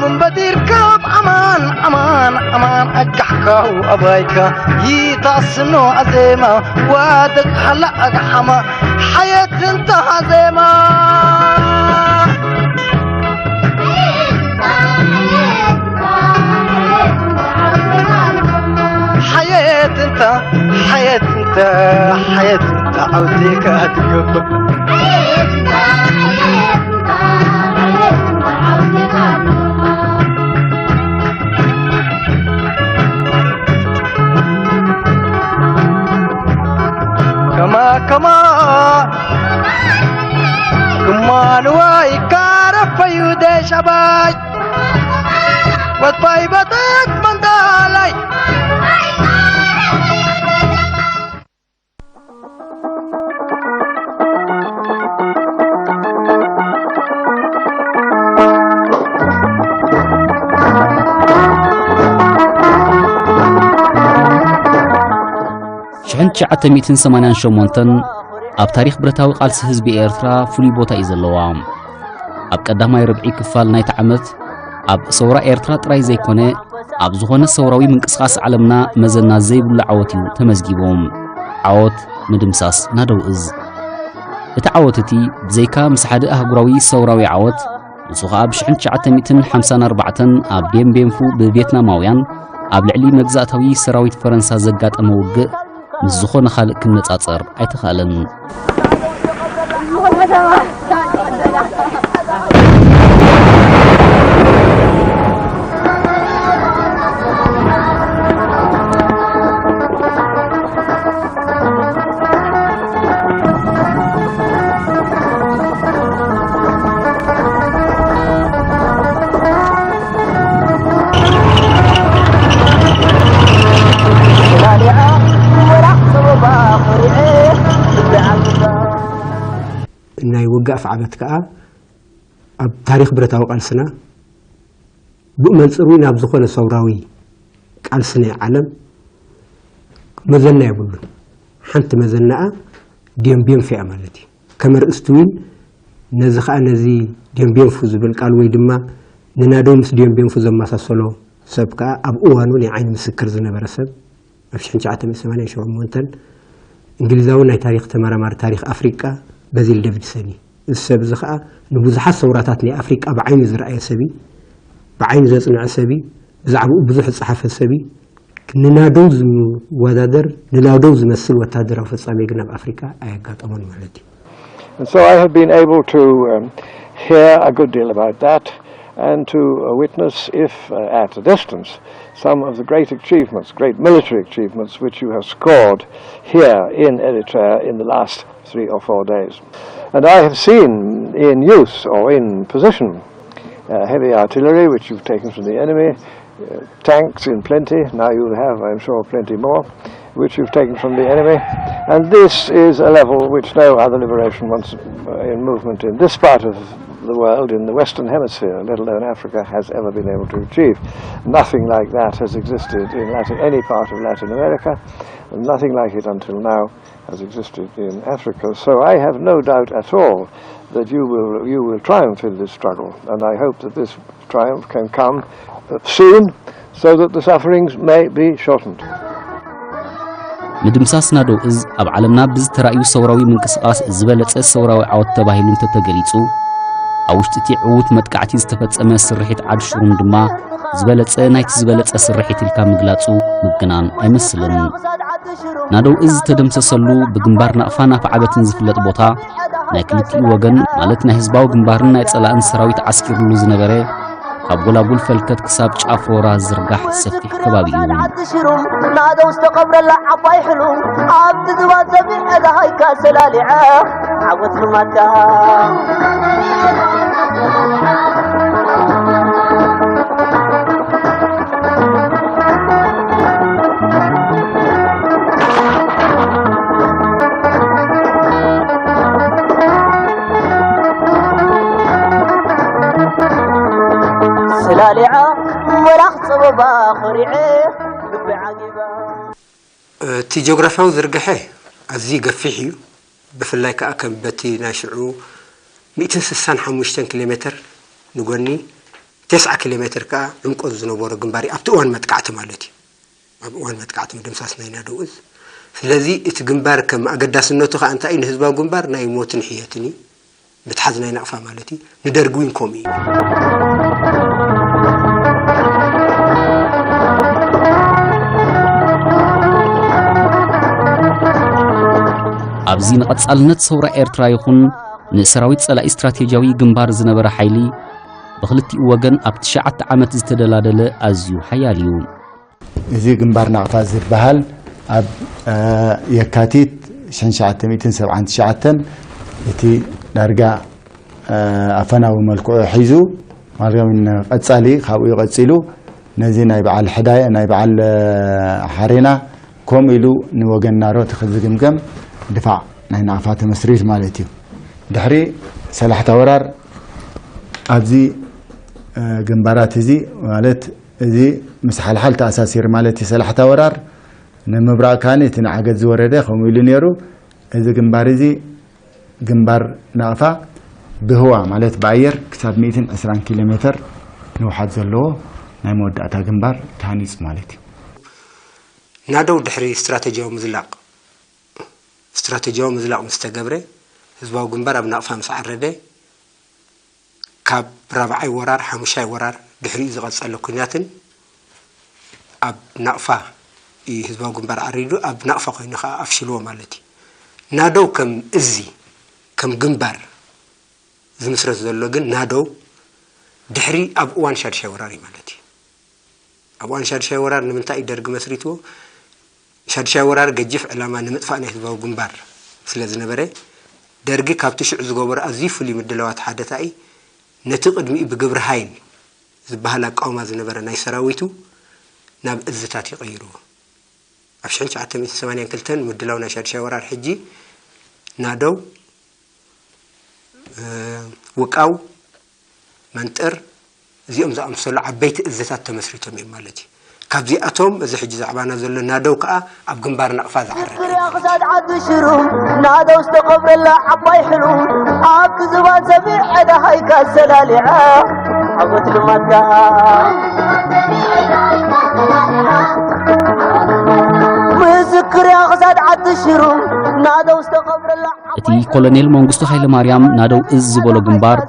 ምንበዲርካ ኣማን ኣማን ኣማን ኣጋሕካው ኣባይካ ይታስኖ ኣዜማ ዋደግ ሃላ ኣግሓማ ሓየት እንታ ኣዜማ ሓየት እንታ ሓየት እንታ ሓየት እንታ ዓውዜካ ትገብር ከማ ከማ ክማ ንዋይ ካረፈዩ ደሻባይ ወጥባይ በጠት መንዳላይ ሽሕን ትሽዓተ ሚእትን ሰማንያን ሸሞንተን ኣብ ታሪኽ ብረታዊ ቃልሲ ህዝቢ ኤርትራ ፍሉይ ቦታ እዩ ዘለዋ። ኣብ ቀዳማይ ርብዒ ክፋል ናይቲ ዓመት ኣብ ሰውራ ኤርትራ ጥራይ ዘይኮነ ኣብ ዝኾነ ሰውራዊ ምንቅስቓስ ዓለምና መዘና ዘይብሉ ዓወት እዩ ተመዝጊቡ። ዓወት ምድምሳስ ናደው እዝ። እቲ ዓወት እቲ ብዘይካ ምስ ሓደ ኣህጉራዊ ሰውራዊ ዓወት ንሱ ኸኣ ብ ሽሕን ትሽዓተ ሚእትን ሓምሳን ኣርባዕተን ኣብ ዴምቤንፉ ብቬትናማውያን ኣብ ልዕሊ መግዛእታዊ ሰራዊት ፈረንሳ ዘጋጠመ ውግእ ምስ ዝኾነ ካልእ ክነጻጸር ኣይተኻእለን። ናይ ውግእ ኣፍዓበት ከኣ ኣብ ታሪኽ ብረታዊ ቃልስና ብኡ መንጽር እውን ኣብ ዝኾነ ሰውራዊ ቃልሲ ናይ ዓለም መዘና የብሉን። ሓንቲ መዘናኣ ዲዮን ቢዮንፍ እያ ማለት እዩ። ከመ ርእስቲ እውን ነዚ ኸኣ ነዚ ዲዮን ቢዮንፍ ዝብል ቃል ወይ ድማ ንናደው ምስ ዲዮን ቢዮንፍ ዘመሳሰሎ ሰብ ከኣ ኣብ እዋኑ ናይ ዓይኒ ምስክር ዝነበረ ሰብ ኣብ ሽሕን ትሽዓተ ሚእትን ሰማንያን ሸሞንተን እንግሊዛዊ ናይ ታሪኽ ተመራማሪ ታሪኽ ኣፍሪቃ በዚል ደቪድሰን እዩ። እዚ ሰብ እዚ ኸኣ ንብዙሓት ሰውራታት ናይ ኣፍሪቃ ብዓይኑ ዝረኣየ ሰብ እዩ። ብዓይኑ ዘጽንዐ ሰብ እዩ። ብዛዕባኡ ብዙሕ ዝጸሓፈ ሰብ እዩ። ንናደው ዝወዳደር ንናደው ዝመስል ወታደራዊ ፍጻሜ ግን ኣብ ኣፍሪቃ ኣየጋጠሞን ማለት እዩ። And so I have been able to um, hear a good deal about that and to uh, witness, if uh, at a distance, some of the great achievements, great military achievements, which you have scored here in Eritrea in the last three or four days. And I have seen in use or in position uh, heavy artillery, which you've taken from the enemy, uh, tanks in plenty. Now you'll have, I'm sure, plenty more, which you've taken from the enemy. And this is a level which no other liberation once, uh, in movement in this part of the world, in the Western Hemisphere, let alone Africa, has ever been able to achieve. Nothing like that has existed in Latin, any part of Latin America, and nothing like it until now has existed in Africa. So I have no doubt at all that you will, you will triumph in this struggle, and I hope that this triumph can come soon so that the sufferings may be shortened. ምድምሳስ ናደው እዝ ኣብ ዓለምና ብዝተራእዩ ሰውራዊ ምንቅስቓስ ዝበለጸ ሰውራዊ ዓወት ተባሂሉ እንተተገሊጹ፣ ኣብ ውሽጢ እቲ ዕዉት መጥቃዕቲ ዝተፈጸመ ስርሒት ዓድ ሽሩም ድማ ዝበለጸ ናይቲ ዝበለጸ ስርሒት ኢልካ ምግላጹ ምግናን ኣይመስልን። ናደው እዝ ዝተደምሰሰሉ ብግንባር ናቕፋን ኣፍዓበትን ዝፍለጥ ቦታ ናይ ክልቲኡ ወገን ማለት ናይ ህዝባዊ ግንባርን ናይ ጸላእን ሰራዊት ዓስኪሩሉ ዝነበረ ካብ ጎላጉል ፈልከት ክሳብ ጫፍ ሮራ ዝርጋሕ ሰፊሕ ከባቢ እዩ። ሽሩም ናደው ዝተቐብረላ ዓባይ ሕሉም ኣብቲ ዝባን ሰፊሕ ዕዳሃይካ ሰላሊዐ ዓወት ልማድካ እቲ ጂኦግራፍያዊ ዝርግሐ ኣዝዩ ገፊሕ እዩ። ብፍላይ ከኣ ከም በቲ ናይ ሽዑ ሚእትን ስሳን ሓሙሽተን ኪሎ ሜተር ንጎኒ እቲ ተስዓ ኪሎ ሜትር ከኣ ዕምቆት ዝነበሮ ግንባር እዩ፣ ኣብቲ እዋን መጥቃዕቲ ማለት እዩ። ኣብ እዋን መጥቃዕቲ ምድምሳስ ናይ ናደው እዝ። ስለዚ እቲ ግንባር ከም ኣገዳስነቱ ከኣ እንታይ እዩ? ንህዝባዊ ግንባር ናይ ሞትን ሕየትን እዩ። ምትሓዝ ናይ ናቕፋ ማለት እዩ። ንደርጊ እውን ከምኡ እዩ። ኣብዚ ንቐጻልነት ሰውራ ኤርትራ ይኹን ንሰራዊት ጸላኢ ስትራቴጂያዊ ግንባር ዝነበረ ሓይሊ ብኽልቲኡ ወገን ኣብ ትሽዓተ ዓመት ዝተደላደለ ኣዝዩ ሓያል እዩ። እዚ ግንባር ናቕፋ ዝበሃል ኣብ፣ እ፣ የካቲት ሽሕን ትሽዓተ ሚእትን ሰብዓን ትሽዓተን እቲ ዳርጋ፣ እ፣ ኣፈናዊ መልክዑ ሒዙ፣ ማለት ቀጻሊ ካብኡ ቀጺሉ ነዚ ናይ በዓል ሕዳየ፣ ናይ በዓል፣ እ፣ ሓሬና፣ ከምኡ ኢሉ ንወገን ናሮት ክዝግምገም ድፋዕ ናይ ናቕፋ ተመስሪቱ ማለት እዩ። ድሕሪ ሰላሕታ ወራር ኣብዚ፣ እ፣ ግንባራት እዚ ማለት እዚ ምስ ሓልሓል ተኣሳሲር ማለት እዩ። ሰላሕታ ወራር ንምብራቕ ካኒ እቲ ንዓገት ዝወረደ ከምኡ ኢሉ ነይሩ። እዚ ግንባር እዚ ግንባር ናቕፋ ብህዋ ማለት ብኣየር ክሳብ ሚእትን ዕስራን ኪሎ ሜትር ንውሓት ዘለዎ ናይ መወዳእታ ግንባር ተሃኒጹ ማለት እዩ። ናደው ድሕሪ ስትራተጂያዊ ምዝላቕ፣ ስትራተጂያዊ ምዝላቕ ምስ ተገብረ፣ ህዝባዊ ግንባር ኣብ ናቕፋ ምስ ዓረደ፣ ካብ ራብዓይ ወራር፣ ሓሙሻይ ወራር ድሕሪኡ ዝቐጸለ ኲናትን ኣብ ናቕፋ እዩ ህዝባዊ ግንባር ዓሪዱ፣ ኣብ ናቕፋ ኮይኑ ኸዓ ኣፍሽልዎ ማለት እዩ። ናደው ከም እዚ፣ ከም ግንባር ዝምስረት ዘሎ ግን ናደው ድሕሪ ኣብ እዋን ሻድሻይ ወራር እዩ ማለት እዩ። ኣብ እዋን ሻድሻይ ወራር ንምንታይ እዩ ደርጊ መስሪትዎ? ሻድሻይ ወራር ገጂፍ ዕላማ ንምጥፋእ ናይ ህዝባዊ ግንባር ስለ ዝነበረ፣ ደርጊ ካብቲ ሽዑ ዝገበሮ ኣዝዩ ፍሉይ ምድላዋት ሓደ እንታይ እዩ? ነቲ ቅድሚኡ ብግብረ ሃይል ዝበሃል ኣቃውማ ዝነበረ ናይ ሰራዊቱ ናብ እዝታት ይቐይርዎ። ኣብ ሽሕን ትሽዓተ ሚእትን ሰማንያን ክልተን ምድላው ናይ ሻድሻይ ወራር ሕጂ ናደው፣ እ፣ ውቃው፣ መንጥር፣ እዚኦም ዝኣምሰሉ ዓበይቲ እዝታት ተመስሪቶም እዮም ማለት እዩ። ካብዚኣቶም እዚ ሕጂ ዛዕባና ዘሎ ናደው ከኣ ኣብ ግንባር ናቕፋ ዝዓረገ እዩ ማለት እዩ። ክሳድ ዓዲ ሽሩ ናደው ዝተቐብረላ ዓባይ ሕሉም ኣብቲ ዝባን ሰሚዐ ደሃይካ ኣሰላሊዐ ዓወት ልማድካ ምስክር እያ ክሳድ ዓዲ ሽሩ ናደው ዝተቐብረላ እቲ ኮሎኔል መንግስቱ ሃይለማርያም ናደው እዝ ዝበሎ ግንባር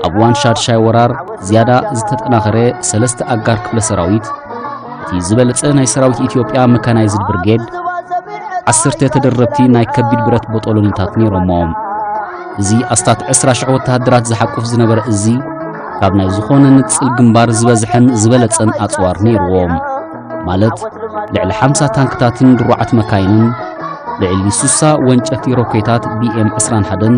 ኣብ እዋን ሻድሻይ ወራር ዝያዳ ዝተጠናኸረ ሰለስተ ኣጋር ክፍለ ሰራዊት፣ እቲ ዝበለጸ ናይ ሰራዊት ኢትዮጵያ መካናይዝድ ብርጌድ፣ ዓሰርተ ተደረብቲ ናይ ከቢድ ብረት ቦጦሎኒታት ነይሮሞ። እዚ ኣስታት ዕስራ ሽሕ ወተሃደራት ዝሓቁፍ ዝነበረ እዚ፣ ካብ ናይ ዝኾነ ንጽል ግንባር ዝበዝሐን ዝበለጸን ኣጽዋር ነይርዎ። ማለት፣ ልዕሊ ሓምሳ ታንክታትን ድሩዓት መካይንን፣ ልዕሊ ሱሳ ወንጨፍቲ ሮኬታት ቢ ኤም ዕስራን ሓደን፣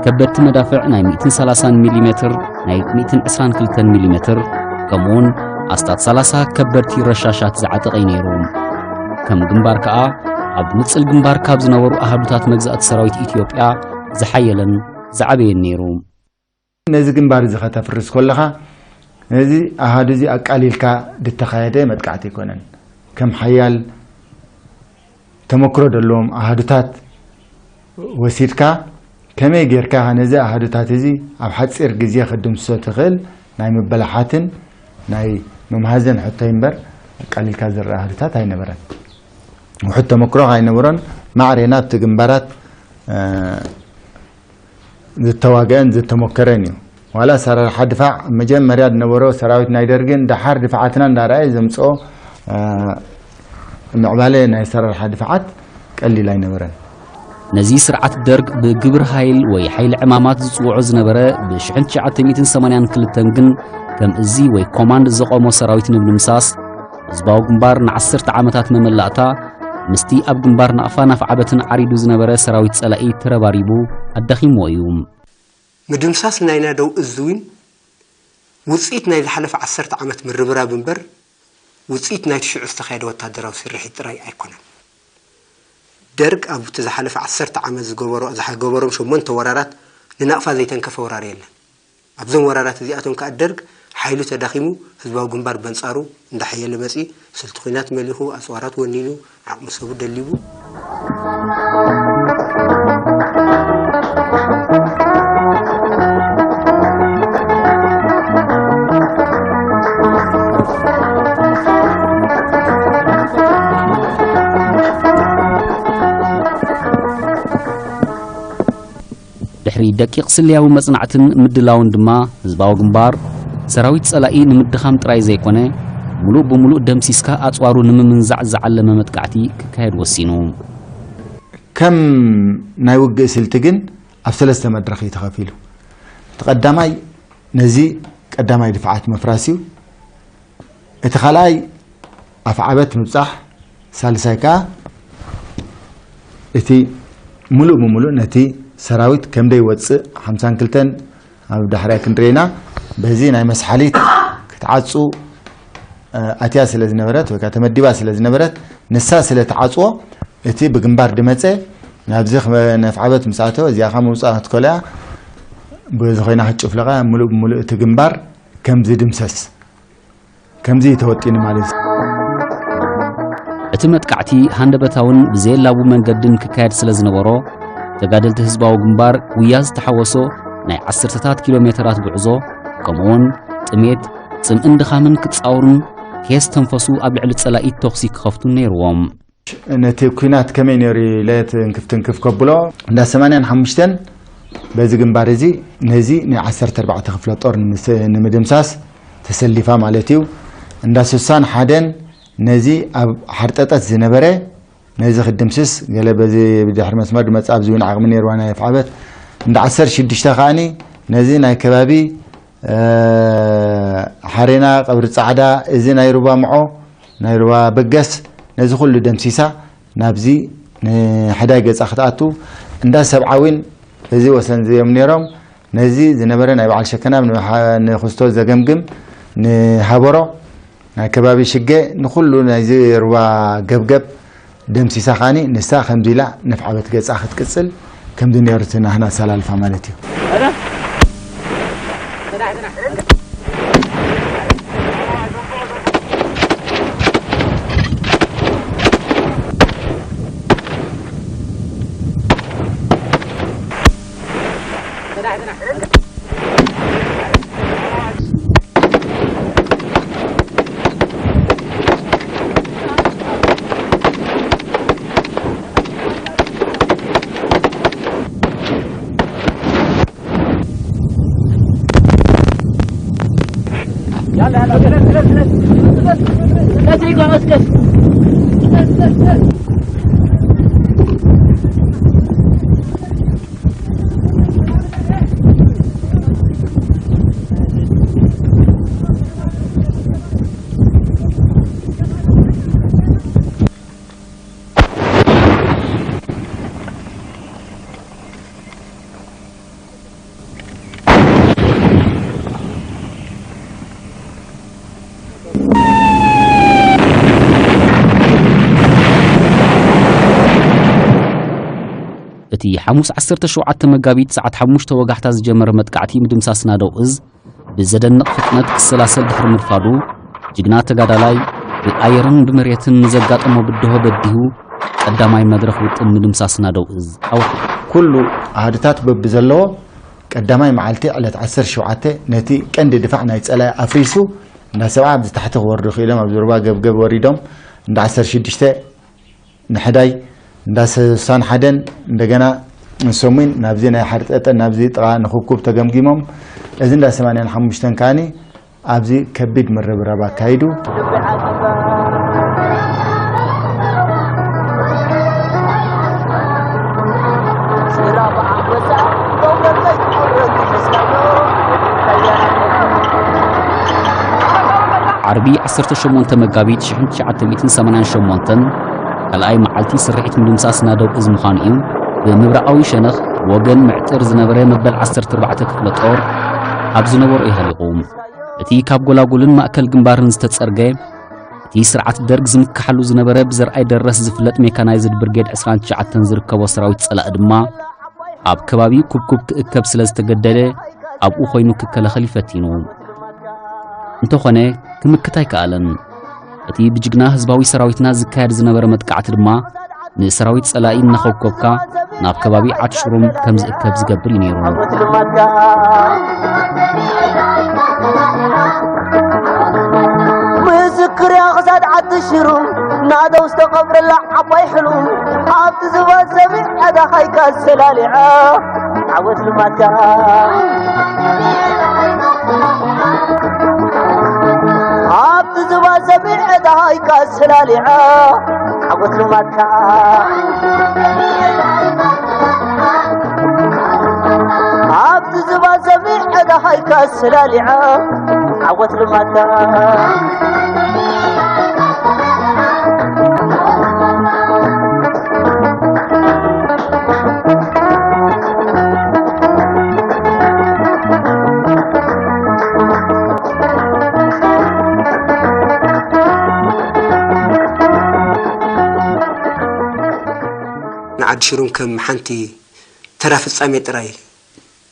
ከበድቲ መዳፍዕ ናይ ሚእትን ሰላሳን ሚሊሜትር፣ ናይ ሚእትን ዕስራን ክልተን ሚሊሜትር፣ ከምኡውን ኣስታት ሰላሳ ከበድቲ ረሻሻት ዝዓጠቐ እዩ ነይሩ። ከም ግንባር ከኣ፣ ኣብ ንጽል ግንባር ካብ ዝነበሩ ኣሃዱታት መግዛእቲ ሰራዊት ኢትዮጵያ ዝሓየለን ዝዓበየን ነይሩ። ነዚ ግንባር እዚ ከተፍርስ ከለኻ፣ ነዚ ኣሃዱ እዚ ኣቃሊልካ ዝተኻየደ መጥቃዕቲ ኣይኮነን። ከም ሓያል ተመክሮ ዘለዎም ኣሃዱታት ወሲድካ፣ ከመይ ጌርካ ነዚ ኣሃዱታት እዚ ኣብ ሓጺር ግዜ ክትድምስሶ ትኽእል ናይ ምብላሓትን ናይ ምምሃዝን ሕቶ እምበር፣ ኣቃሊልካ ዝረኣ ኣሃዱታት ኣይነበረን። ውሑድ ተመክሮ ኣይነበሮን። ማዕሬና ኣብቲ ግንባራት፣ እ፣ ዝተዋገአን ዝተሞከረን እዩ። ዋላ ኣሰራርሓ ድፋዕ መጀመርያ ዝነበሮ ሰራዊት ናይ ደርግን ደሓር ድፋዓትና እንዳረኣየ ዘምጽኦ፣ እ፣ ምዕባለ ናይ ኣሰራርሓ ድፋዓት ቀሊል ኣይነበረን። ነዚ ስርዓት ደርግ ብግብሪ ሃይል ወይ ሓይሊ ዕማማት ዝጽውዖ ዝነበረ ብሽሕን ትሽዓተ ሚእትን ሰማንያን ክልተን ግን ከም እዚ ወይ ኮማንድ ዘቖሞ ሰራዊት ንምድምሳስ ህዝባዊ ግንባር ንዓሰርተ ዓመታት መመላእታ ምስቲ ኣብ ግንባር ናቕፋን ኣፍዓበትን ዓሪዱ ዝነበረ ሰራዊት ጸላኢ ተረባሪቡ ኣዳኺምዎ እዩ። ምድምሳስ ናይ ናደው እዝ እውን ውጽኢት ናይ ዝሓለፈ ዓሰርተ ዓመት ምርብራብ እምበር፣ ውጽኢት ናይቲ ሽዑ ዝተኻየደ ወታደራዊ ስርሒት ጥራይ ኣይኮነን። ደርግ ኣብቲ ዝሓለፈ ዓሰርተ ዓመት ዝገበሮ፣ ዝገበሮም ሸሞንተ ወራራት ንናቕፋ ዘይተንከፈ ወራር የለን። ኣብዞም ወራራት እዚኣቶም ከኣ ደርግ ሓይሉ ተዳኺሙ፣ ህዝባዊ ግንባር በንጻሩ እንዳሓየለ መጺ፣ ስልቲ ኲናት መሊኹ፣ ኣጽዋራት ወኒኑ፣ ዓቕሚ ሰቡ ደሊቡ። ደቂቕ ስለያዊ መጽናዕትን ምድላውን ድማ ህዝባዊ ግንባር ሰራዊት ጸላኢ ንምድኻም ጥራይ ዘይኮነ፣ ምሉእ ብምሉእ ደምሲስካ ኣጽዋሩ ንምምንዛዕ ዝዓለመ መጥቃዕቲ ክካየድ ወሲኑ። ከም ናይ ውግእ ስልቲ ግን ኣብ ሰለስተ መድረኽ እዩ ተኸፊሉ። እቲ ቀዳማይ ነዚ ቀዳማይ ድፍዓት ምፍራስ እዩ። እቲ ካልኣይ ኣፍዓበት ምብጻሕ፣ ሳልሳይ ከኣ እቲ ምሉእ ብምሉእ ነቲ ሰራዊት ከም ደይወጽእ ሓምሳን ክልተን ኣብ ዳሕራይ ክንርኤና በዚ ናይ መስሓሊት ክትዓጹ ኣትያ ስለ ዝነበረት ወይ ከዓ ተመዲባ ስለ ዝነበረት ንሳ ስለ ትዓጽዎ እቲ ብግንባር ድመጸ ናብዚ ነፍዓበት ምስ ኣተወ እዚኣ ካብ ምውፃእ ክትከልያ በዚ ኮይና ክትጭፍለቐ ሙሉእ ብሙሉእ እቲ ግንባር ከም ዝድምሰስ ከምዚ ተወጢኑ ማለት እዩ። እቲ መጥቃዕቲ ሃንደበታውን ብዘየላቡ መንገድን ክካየድ ስለ ዝነበሮ ተጋደልቲ ህዝባዊ ግንባር ጉያ ዝተሓወሶ ናይ ዓሰርተታት ኪሎ ሜተራት ጉዕዞ ከምኡውን ጥሜት ጽምእን ድኻምን ክጻወሩን ከየስተንፈሱ ኣብ ልዕሊ ጸላኢት ተኹሲ ክኸፍቱን ነይርዎም። ነቲ ኲናት ከመይ ነይሩ ኢለ ትንክፍ ትንክፍ ከብሎ እንዳ ሰማንያን ሓሙሽተን በዚ ግንባር እዚ ነዚ ናይ ዓሰርተ ኣርባዕተ ክፍለ ጦር ንምድምሳስ ተሰሊፋ ማለት እዩ። እንዳ ስሳን ሓደን ነዚ ኣብ ሓርጠጠት ዝነበረ ነዚ ክድምስስ ገለ በዚ ብድሕሪ መስመር ድመጽእ ኣብዚ እውን ዓቕሚ ነይርዋ ናይ ኣፍዓበት እንዳ ዓሰርተ ሽዱሽተ ከዓኒ ነዚ ናይ ከባቢ ሓሬና ቀብሪ ጻዕዳ እዚ ናይ ሩባ ምዖ ናይ ሩባ በገስ ነዚ ኩሉ ደምሲሳ ናብዚ ንሕዳይ ገጻ ክትኣቱ እንዳ ሰብዓዊን እዚ ወሰን እዮም ነይሮም። ነዚ ዝነበረ ናይ በዓል ሸከናብ ንክስቶ ዘገምግም ንሃበሮ ናይ ከባቢ ሽገ ንኩሉ ናይዚ ሩባ ገብገብ ደምሲሳ ኻኒ ንሳ ከምዚ ኢላ ነፍዓበት ገጻ ክትቅጽል ከምዚ ነይሩ እቲ ናህና ኣሰላልፋ ማለት እዩ። እቲ ሓሙስ ዓሰርተ ሸውዓተ መጋቢት ሰዓት ሓሙሽተ ወጋሕታ ዝጀመረ መጥቃዕቲ ምድምሳስ ናደው እዝ ብዘደንቕ ፍጥነት ክሰላሰል ድሕሪ ምርፋዱ፣ ጅግና ተጋዳላይ ብኣየርን ብመሬትን ንዘጋጠሞ ብድሆ በዲሁ ቀዳማይ መድረኽ ውጥን ምድምሳስ ናደው እዝ ኣውሓ። ኩሉ ኣሃዱታት በብዘለዎ ቀዳማይ መዓልቲ ዕለት ዓሰርተ ሸውዓተ ነቲ ቀንዲ ድፋዕ ናይ ጸላኢ ኣፍሪሱ እንዳ ሰብዓ ኣብዚ ታሕቲ ክወርዱ ክኢሎም ኣብዚ ሩባ ገብገብ ወሪዶም እንዳ ዓሰርተ ሽዱሽተ ንሕዳይ እንዳ ስሳን ሓደን እንደገና ንሰሙን ናብዚ ናይ ሓርጠጠ ናብዚ ጥቓ ንኽኩብ ተገምጊሞም እዚ እንዳ ሰማንያን ሓሙሽተን ከዓኒ ኣብዚ ከቢድ ምርብራብ ኣካይዱ። ዓርቢ ዓሰርተ ሸሞንተ መጋቢት ሽሕን ትሽዓተ ሚእትን ሰማንያን ሸሞንተን ካልኣይ መዓልቲ ስርሒት ምድምሳስ ናደው እዝ ምዃኑ እዩ። ብምብራቓዊ ሸነኽ ወገን ምዕጥር ዝነበረ መበል ዓሰርተ ኣርባዕተ ክፍለ ጦር ኣብ ዝነበሮ እዩ ሃሊቑ። እቲ ካብ ጎላጉልን ማእከል ግንባርን ዝተጸርገ እቲ ስርዓት ደርግ ዝምክሓሉ ዝነበረ ብዘርኣይ ደረስ ዝፍለጥ ሜካናይዝድ ብርጌድ ዕስራን ትሽዓተን ዝርከቦ ሰራዊት ጸላኢ ድማ ኣብ ከባቢ ኩብኩብ ክእከብ ስለ ዝተገደደ ኣብኡ ኮይኑ ክከላኸል ይፈቲኑ። እንተኾነ ክምክት ኣይከኣለን። እቲ ብጅግና ህዝባዊ ሰራዊትና ዝካየድ ዝነበረ መጥቃዕቲ ድማ ንሰራዊት ጸላኢ እናኾብኮብካ ናብ ከባቢ ዓድ ሽሩም ከም ዝእከብ ዝገብር እዩ ነይሩ። ምስክር እያ ክሳድ ዓዲ ሽሩም ናደው ዝተቐብረላ ዓባይ ሕሉም ኣብቲ ዝባን ሰሚዕ ዕዳኻይካ ኣሰላሊዓ ዓወት ልማትካ ኣብቲ ዝባዘ ብዕዳይካ ስላሊዓ ዓወት ልማትካ ኣብቲ ዝባዘ ብዕዳይካ ስላሊዓ ዓወት ልማትካ ንዓዲ ሽሩም ከም ሓንቲ ተራ ፍጻሜ ጥራይ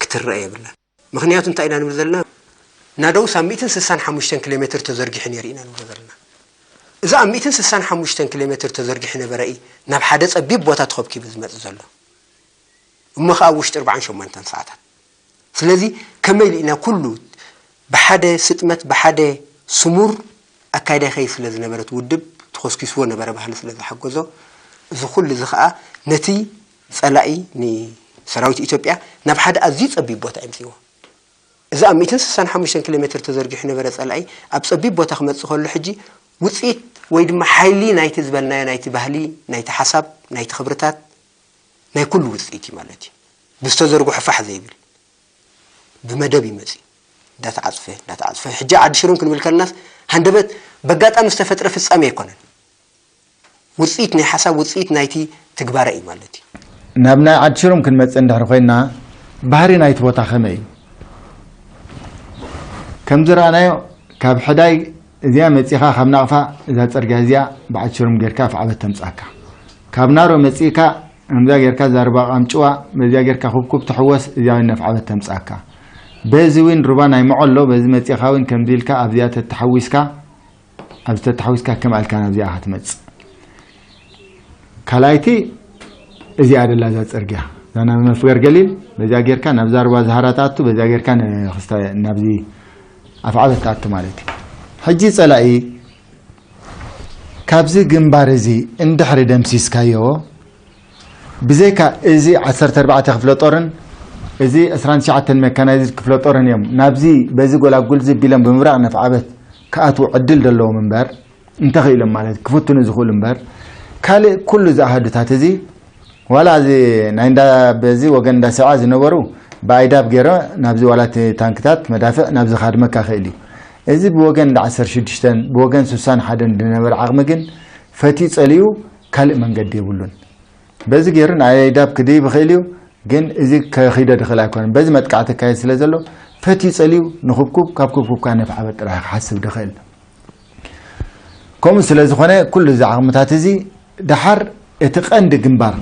ክትረአ የብላን። ምኽንያቱ እንታይ ኢና ንብል ዘለና? ናደውስ ኣብ ሚእትን ስሳን ሓሙሽተን ኪሎ ሜትር ተዘርጊሑ ነይሩ ኢና ንብሎ ዘለና። እዚ ኣብ ሚእትን ስሳን ሓሙሽተን ኪሎ ሜትር ተዘርጊሑ ነበረ እዩ ናብ ሓደ ጸቢብ ቦታ ተኸብኪቡ ዝመጽእ ዘሎ። እሞ ኸኣ ኣብ ውሽጢ ኣርባዓን ሸሞንተን ሰዓታት። ስለዚ ከመይ ኢሉ ኢና ኩሉ ብሓደ ስጥመት፣ ብሓደ ስሙር ኣካይዳ ይኸይድ ስለ ዝነበረት ውድብ ተኾስኪስዎ ነበረ ባህሊ ስለ ዝሓገዞ፣ እዚ ኩሉ እዚ ኸኣ ነቲ ጸላኢ ንሰራዊት ኢትዮጵያ ናብ ሓደ ኣዝዩ ጸቢብ ቦታ የምጽእዎ። እዚ ኣብ ሚእትን ስሳን ሓሙሽተን ኪሎ ሜትር ተዘርጊሑ ነበረ ጸላኢ ኣብ ጸቢብ ቦታ ክመጽእ ከሎ ሕጂ ውጽኢት ወይ ድማ ሓይሊ ናይቲ ዝበልናዮ ናይቲ ባህሊ፣ ናይቲ ሓሳብ፣ ናይቲ ክብርታት ናይ ኩሉ ውጽኢት እዩ ማለት እዩ። ብዝተዘርግሑ ፋሕ ዘይብል ብመደብ ይመጽእ። እንዳተዓጽፈ፣ እንዳተዓጽፈ። ሕጂ ዓዲ ሽሩም ክንብል ከለናስ ሃንደበት በጋጣሚ ዝተፈጥረ ፍጻሜ ኣይኮነን። ውጽኢት ናይ ሓሳብ፣ ውጽኢት ናይቲ ትግባረ እዩ ማለት እዩ። ናብ ናይ ዓዲ ሽሩም ክንመጽእ እንድሕር ኮይንና፣ ባህሪ ናይቲ ቦታ ከመይ እዩ? ከም ዝረኣናዮ፣ ካብ ሕዳይ እዚኣ መጺኻ፣ ካብ ናቕፋ እዛ ጽርግያ እዚኣ ብዓዲ ሽሩም ጌርካ ኣፍዓበት ተምጻካ። ካብ ናሮ መጺእካ፣ ከምዛ ጌርካ ዛርባ ቃምጭዋ፣ በዚኣ ጌርካ ኩብኩብ ተሕወስ፣ እዚኣ እውን ነፍዓበት ተምጻካ። በዚ እውን ሩባ ናይ መዖሎ፣ በዚ መጺኻ እውን ከምዚ ኢልካ ኣብዚኣ ተተሓዊስካ፣ ኣብዚ ተተሓዊስካ ከም ኣልካ ናብዚኣ ክትመጽእ። ካልኣይቲ እዚኣ ደላ እዛ ጽርግያ፣ እዛ ናብ መፍገር ገሊል፣ በዚኣ ጌርካ ናብዛ ሩባ ዝሃራ ትኣቱ፣ በዚኣ ጌርካ ንክስተ-፣ ናብዚ ኣፍዓበት ትኣቱ ማለት እዩ። ሕጂ ጸላኢ ካብዚ ግንባር እዚ እንድሕሪ ደምሲስካዮ፣ ብዘይካ እዚ ዓሰርተ ኣርባዕተ ክፍለ ጦርን እዚ ዕስራን ትሽዓተን ሜካናይዝድ ክፍለ ጦርን እዮም ናብዚ በዚ ጎላጉል እዚ ቢሎም ብምብራቕ ነፍዓበት ክኣትዉ ዕድል ዘለዎም እምበር፣ እንተኽኢሎም ማለት ክፍትኑ ዝኽእሉ እምበር፣ ካልእ ኩሉ እዚ ኣሃዱታት እዚ ዋላ እዚ ናይ እንዳ በዚ ወገን እንዳ ሰብዓ ዝነበሩ ብኣይዳብ ገይረ ናብዚ ዋላ እቲ ታንክታት መዳፍዕ ናብዚ ካድመካ ክእል እዩ። እዚ ብወገን እንዳ ዓሰርተ ሽዱሽተን ብወገን ስሳን ሓደን ዝነበረ ዓቕሚ ግን ፈትዩ ጸሊኡ ካልእ መንገዲ የብሉን። በዚ ገይሩ ንኣይዳብ ክድይብ ይኽእል እዩ፣ ግን እዚ ከኺዶ ድኽእል ኣይኮነን። በዚ መጥቃዕቲ ይካየድ ስለ ዘሎ ፈትዩ ጸሊኡ ንክብኩብ፣ ካብ ክብኩብ ከኣ ነፍዓበት ጥራሕ ክሓስብ ድኽእል። ከምኡ ስለ ዝኾነ ኩሉ እዚ ዓቕምታት እዚ ደሓር እቲ ቀንዲ ግንባር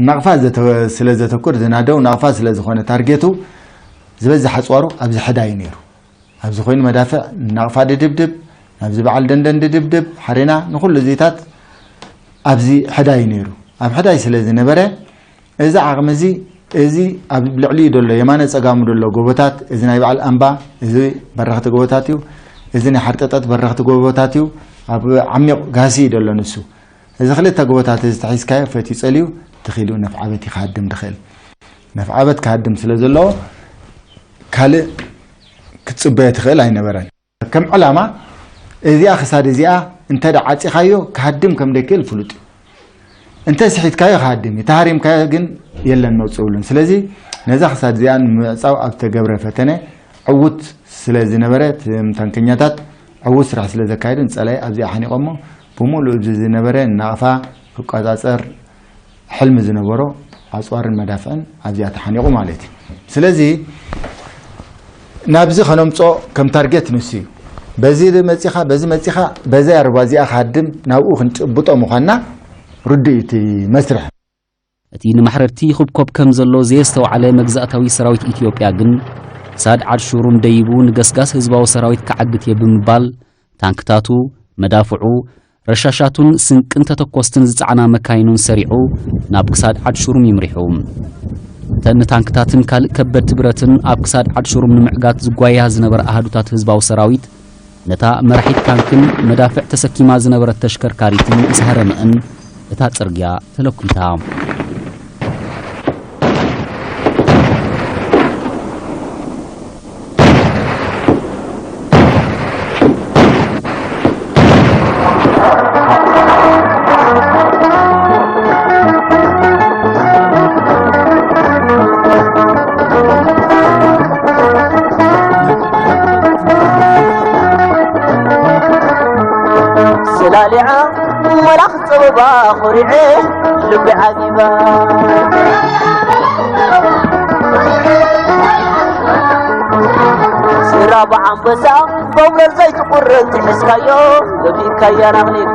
ናቕፋ ዘተ-፣ ስለ ዘተኩር ዝናደው ናቕፋ ስለ ዝኾነ ታርጌቱ ዝበዝሕ ኣጽዋሩ ኣብዚ ሕዳይ እዩ ነይሩ። ኣብዚ ኮይኑ መዳፍዕ ናቕፋ ድድብድብ፣ ናብዚ በዓል ደንደን ድድብድብ፣ ሓሬና ንኹሉ እዚታት ኣብዚ ሕዳይ እዩ ነይሩ። ኣብ ሕዳይ ስለ ዝነበረ እዚ ዓቕሚ እዚ፣ እዚ ኣብ ልዕሊኡ ዘሎ የማነ ጸጋሙ ዘሎ ጎቦታት፣ እዚ ናይ በዓል ኣምባ፣ እዚ በረኽቲ ጎቦታት እዩ። እዚ ናይ ሓርጠጠት በረኽቲ ጎቦታት እዩ። ኣብ ዓሚቕ ጋህሲ እዩ ዘሎ ንሱ። እዚ ክልተ ጎቦታት እዚ ተሒዝካዮ ፈትዩ ጸልዩ ትኺሉ ነፍዓበት እዩ ክሃድም ድኽእል። ነፍዓበት ክሃድም ስለ ዘለዎ ካልእ ክትጽበዮ ትኽእል ኣይነበረን። ከም ዕላማ እዚኣ ክሳድ እዚኣ እንተ ደኣ ዓጺኻዮ ክሃድም ከም ደይክእል ፍሉጥ እዩ። እንተ ስሒትካዮ ክሃድም እዩ፣ ተሃሪምካዮ ግን የለን መውጽእ የብሉን። ስለዚ ነዛ ክሳድ እዚኣ ንምዕጻው ኣብ ተገብረ ፈተነ ዕዉት ስለ ዝነበረ፣ እቶም ታንከኛታት ዕዉት ስራሕ ስለ ዘካየዱ ንጸላኢ ኣብዚኣ ሓኒቖሞ ብምሉእ እዚ ዝነበረ ናቕፋ ክቆጻጸር ሕልሚ ዝነበሮ ኣጽዋርን መዳፍዕን ኣብዚኣ ተሓኒቑ ማለት እዩ። ስለዚ ናብዚ ከነምጾ ከም ታርጌት ንሱ እዩ። በዚ መጺኻ፣ በዚ መጺኻ፣ በዛ ሩባ እዚኣ ክሃድም ናብኡ ክንጭብጦ ምዃንና ርዱእ እዩ እቲ መስርሕ። እቲ ንማሕረርቲ ይኹብኮብ ከም ዘሎ ዘየስተውዓለ መግዛእታዊ ሰራዊት ኢትዮጵያ ግን፣ ክሳድ ዓድ ሹሩም ደይቡ ንገስጋስ ህዝባዊ ሰራዊት ክዓግት እየ ብምባል፣ ታንክታቱ፣ መዳፍዑ፣ ረሻሻቱን ስንቅን ተተኮስትን ዝጸዓና መካይኑን ሰሪዑ ናብ ክሳድ ዓድ ሹሩም ይምሪሑ። እተን ንታንክታትን ካልእ ከበድቲ ብረትን ኣብ ክሳድ ዓድ ሹሩም ንምዕጋት ዝጓያ ዝነበረ ኣሃዱታት ህዝባዊ ሰራዊት፣ ነታ መራሒት ታንክን መዳፍዕ ተሰኪማ ዝነበረት ተሽከርካሪትን ምስ ሃረመአን፣ እታ ጽርግያ ተለኲታ። ሊዓ መላኽ ጸበባ ኾሪዐ ልቢ ዓጊባ። ስራ ብዓንበሳ ጎብለል ዘይትቁረጽ ሒዝካዮ ገቢእካያ ናቕሊል።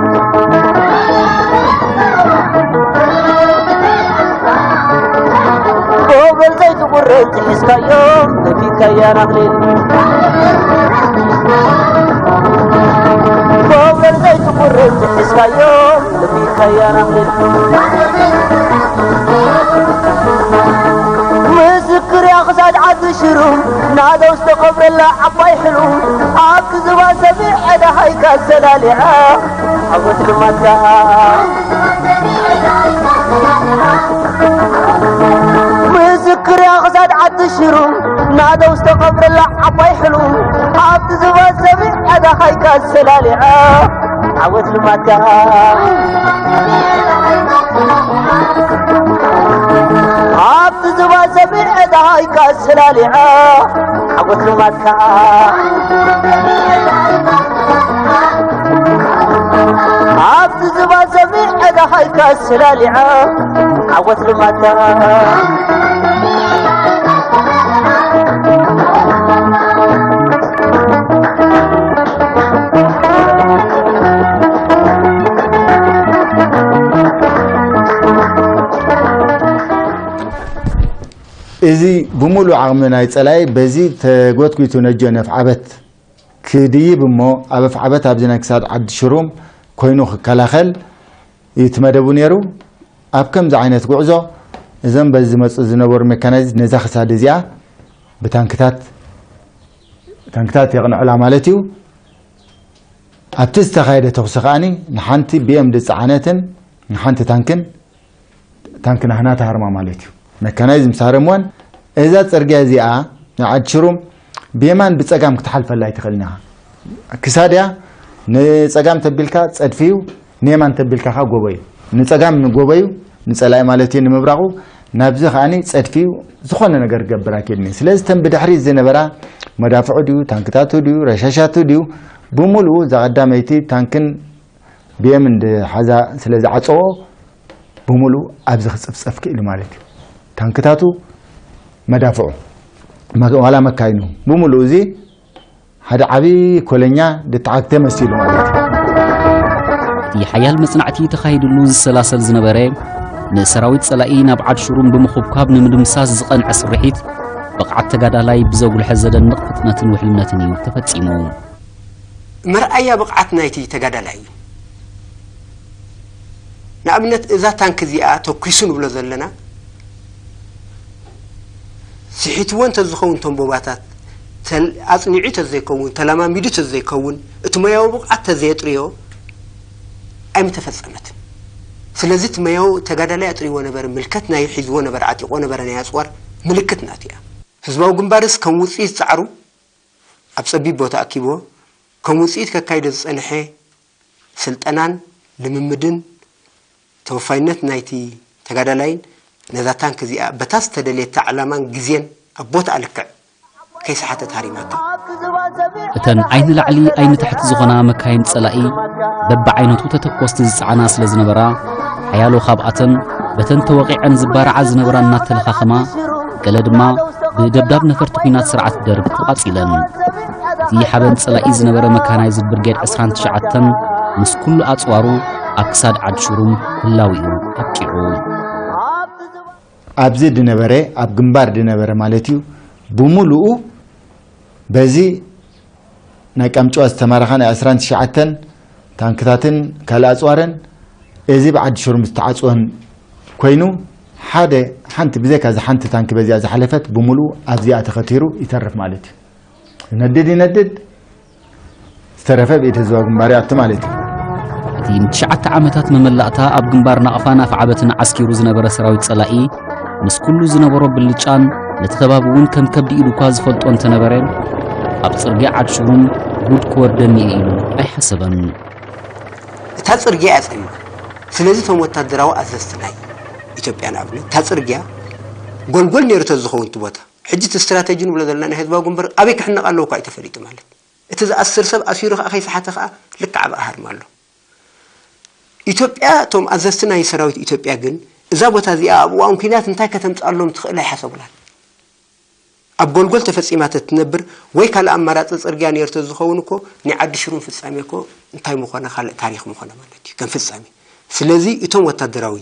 ጎብለል ዘይትቁረጽ ሒዝካዮ ገቢእካያ ናቕሊል። ጎብለል ዘይትቁረጽ ሒዝካዮ ገቢእካያ ናቕሊል። ምስክር እያ ክሳድ ዓዲ ሽሩም ናደው ዝተቐብረላ ዓባይ ሕሉም ኣብቲ ዝባ ሰሚዐ ደሃይካ ሰላሊዓ ዓወት ልማታ። ምስክር እያ ክሳድ ዓዲ ሽሩም ናደው ዝተቐብረላ ዓባይ ሕሉም ኣብቲ ዝባ ሰሚዐ ደሃይካ ሰላሊዓ ዓወት ልማታ። ኣብቲ ዝባ ሰሚዐ ደሃይካ ሰላሊዓ ዓወት ልማታ። ኣብቲ ዝባ ሰሚዐ ደሃይካ ሰላሊዓ ዓወት ልማታ። እዚ ብምሉእ ዓቕሚ ናይ ጸላኢ በዚ ተጎትጒቱ ነጆ ነፍዓበት ክድይብ እሞ ኣብ ኣፍዓበት ኣብዚ ናይ ክሳድ ዓዲ ሽሩም ኮይኑ ክከላኸል እዩ እቲ መደቡ ነይሩ። ኣብ ከምዚ ዓይነት ጉዕዞ እዞም በዚ ዝመፁ ዝነበሩ ሜካናይዝድ ነዛ ክሳድ እዚኣ ብታንክታት ታንክታት የቕንዑላ ማለት እዩ። ኣብቲ ዝተኻየደ ተኹሲ ከዓኒ ንሓንቲ ቢኤም ዝፀዓነትን ንሓንቲ ታንክን ታንክ ናህና ተሃርማ ማለት እዩ። መካናይዝ ምስ ሃረምወን እዛ ፅርግያ እዚኣ ንዓዲ ሽሩም ብየማን ብፀጋም ክትሓልፈላ ኣይትኽእልን ኢኻ። ክሳድያ ንፀጋም ተቢልካ ፀድፊ እዩ፣ ንየማን ተቢልካ ኸዓ ጎቦ እዩ። ንፀጋም ንጎቦ እዩ፣ ንፀላኢ ማለት እዩ ንምብራቑ፣ ናብዚ ከዓኒ ፀድፊ እዩ፣ ዝኾነ ነገር ክገብር ኣይክእልን እዩ። ስለዚ እተን ብድሕሪት ዝነበራ መዳፍዑ ድዩ፣ ታንክታቱ ድዩ፣ ረሻሻቱ ድዩ፣ ብምሉኡ እዛ ቀዳመይቲ ታንክን ቢኤም እንድሓዛ ስለ ዝዓፀዎ ብምሉኡ ኣብዚ ክፅፍፀፍ ክኢሉ ማለት እዩ። ታንክታቱ፣ መዳፍዑ፣ መ- ዋላ መካይኑ ብምሉኡ እዚ ሓደ ዓብዪ ኮለኛ ድተዓግተ መሲሉ ማለት እዩ። እቲ ሓያል መጽናዕቲ ተኻይድሉ ዝሰላሰል ዝነበረ ንሰራዊት ጸላኢ ናብ ዓድ ሽሩም ብምኹብኳብ ንምድምሳስ ዝቐንዐ ስርሒት ብቕዓት ተጋዳላይ ብዘጉልሐ ዘደንቕ ፍጥነትን ውሕልነትን እዩ ተፈጺሙ። መርኣያ ብቕዓት ናይቲ ተጋዳላይ እዩ። ንኣብነት እዛ ታንክ እዚኣ ተኲሱ ንብሎ ዘለና ስሒትዎ እንተዝኸውን እቶም ቦባታት ተል- ኣጽኒዑ ተዘይከውን ተለማሚዱ ተዘይከውን እቲ ሞያዊ ብቕዓት ተዘየጥርዮ ኣይምተፈጸመትን። ስለዚ እቲ ሞያዊ ተጋዳላይ ኣጥርይዎ ነበረ፣ ምልከት ናይ ሒዝዎ ነበረ፣ ዓጢቆ ነበረ ናይ ኣጽዋር ምልክት ናቱ እያ። ህዝባዊ ግንባርስ ከም ውጽኢት ጻዕሩ ኣብ ጸቢብ ቦታ ኣኪብዎ ከም ውጽኢት ከካይዶ ዝጸንሐ ስልጠናን ልምምድን ተወፋይነት ናይቲ ተጋዳላይን ነዛ ታንክ እዚኣ በታ ዝተደልየታ ዕላማን ግዜን ኣብ ቦታኣ ልክዕ ከይሰሓተት ሃሪማታ። እተን ዓይኒ ላዕሊ ዓይኒ ታሕቲ ዝኾና መካይን ጸላኢ በብዓይነቱ ተተኮስቲ ዝጸዓና ስለ ዝነበራ ሓያሎ ካብኣተን በተን ተወቒዐን ዝበራዓ ዝነበራ እናተለኻኸማ ገለ ድማ ብደብዳብ ነፈርቲ ኲናት ስርዓት ደርግ ተቓጺለን። እቲ ሓበን ጸላኢ ዝነበረ መካናይዝድ ብርጌድ ዕስራን ትሽዓተን ምስ ኩሉ ኣጽዋሩ ኣብ ክሳድ ዓድ ሽሩም ህላዊኡ ኣብቂዑ። ኣብዚ ድነበረ ኣብ ግንባር ድነበረ ማለት እዩ። ብምሉኡ በዚ ናይ ቃምጭዋ ዝተማረኻ ናይ ዕስራን ትሽዓተን ታንክታትን ካልእ ኣጽዋርን እዚ ብዓዲ ሽሩም ዝተዓጽወን ኮይኑ ሓደ ሓንቲ ብዘይካ እዛ ሓንቲ ታንኪ በዚኣ ዝሓለፈት ብምሉኡ ኣብዚኣ ተኸቲሩ ይተርፍ ማለት እዩ። ይነድድ ይነድድ ዝተረፈ ብኢድ ህዝባዊ ግንባር ይኣቱ ማለት እዩ። እቲ ንትሽዓተ ዓመታት መመላእታ ኣብ ግንባር ናቕፋን ኣፍዓበትን ዓስኪሩ ዝነበረ ሰራዊት ጸላኢ ምስ ኩሉ ዝነበሮ ብልጫን ነቲ ከባቢ እውን ከም ከብዲ ኢዱ እኳ ዝፈልጦ እንተነበረ ኣብ ጽርግያ ዓድ ሽሩም ጉድ ክወርደኒ እዩ ኢሉ ኣይሓሰበን። እታ ጽርግያ እያ ጸሚማ። ስለዚ እቶም ወታደራዊ ኣዘዝቲ ናይ ኢትዮጵያ ንኣብነት እታ ጽርግያ ጎልጎል ነይሩ ተዝኸውን እቲ ቦታ ሕጂ እቲ ስትራተጂ ንብሎ ዘለና ናይ ህዝባዊ ግንባር ኣበይ ክሕነቕ ኣለዎ እኳ እዩ ተፈሊጡ ማለት እቲ ዝኣስር ሰብ ኣሲሩ ከዓ ከይሰሓተ ከዓ ልክዕ ኣብኣ ሃርማ ኣሎ። ኢትዮጵያ፣ እቶም ኣዘዝቲ ናይ ሰራዊት ኢትዮጵያ ግን እዛ ቦታ እዚኣ ኣብ እዋን ኲናት እንታይ ከተምፅኣሎም ትኽእል ኣይሓሰቡላን። ኣብ ጎልጎል ተፈፂማ ተትነብር ወይ ካልእ ኣማራፂ ፅርግያ ነይሩ ተዝኸውን እኮ ናይ ዓዲ ሽሩም ፍጻሜ እኮ እንታይ ምኾነ፣ ካልእ ታሪኽ ምኾነ ማለት እዩ ከም ፍጻሜ። ስለዚ እቶም ወታደራዊ